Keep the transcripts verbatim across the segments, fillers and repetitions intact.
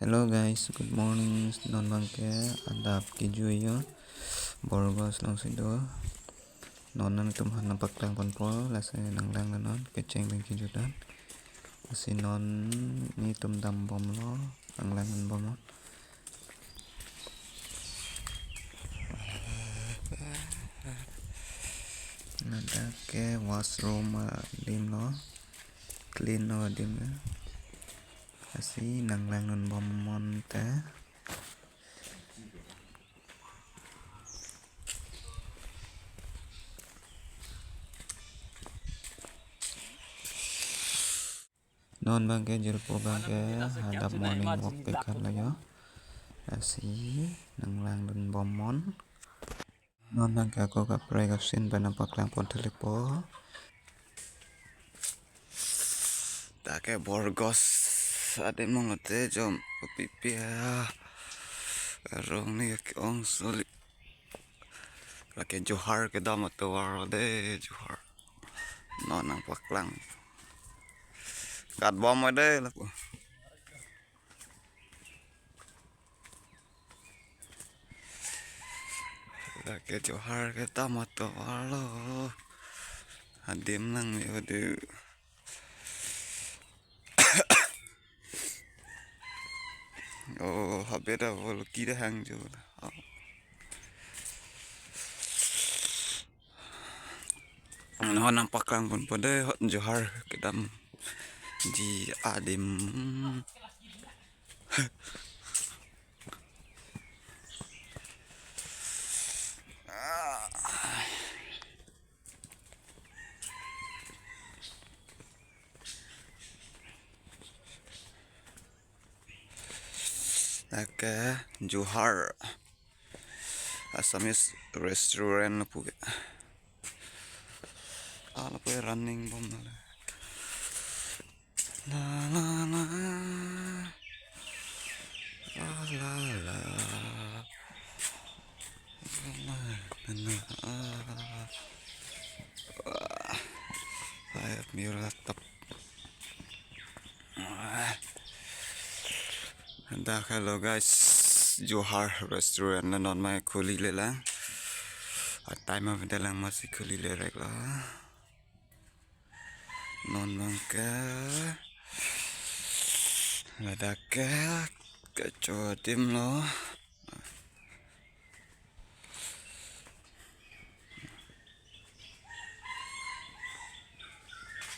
Hello guys, good morning. Non abangke adap kejui yo. Borgos alongsi do. Non nanglitum aphan nangpaklang ponpo, lasi nanglang non kecheng pen kejut an. Lasi non nelitum dambomlo, nanglang non bom non. Ladak ke washroom adim lo, clean lo adim lo. Lasi nanglang non bom non te. Non abangke jirpo abangke adap morning walk pekan lo yo. Lasi nanglang non bom non. Non abangke ako kaprek kapsin pen nangpaklang pon thulikpo. Dak ke Borgos adim along lote jom kopipi a rong ni ke-ong soli. Lake Johar kedam atovar lo de, Johar. Non nangpaklang. Kat bom de lapu. Lake Johar kedam atovar lo. Adim nang yo de. Oh, habet a volki da hang jo. Oh. Non nangpaklang ponpo de, hot Johar kedamji adim. Ah. Dak ke Johar Assamese restaurant lapu ke. Ah, lapu running bom na le. La, la, la. La, la, la. La, la, la. Wah. Hai, mira tap. Wah. Dak, hello guys, Johar restaurant la non mai khuli le lang. A time of the lang masi khuli le rek la. Non abangke ladak ke kecho adim lo.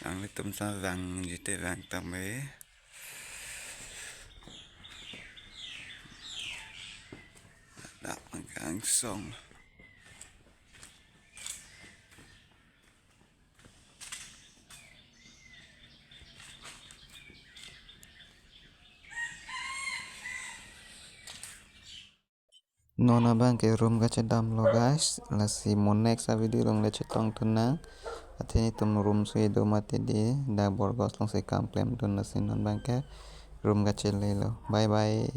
Nanglitum sa vangji te vang tame. Dak abangke angsong. Non abangke room kachedam lo guys. Lasi mo next a video along le chetong thu nang. Athe nelitum room su edo mati di, dak Borgos alongsi kam klem dun, lasi non abangke room kachele lo. Bye bye.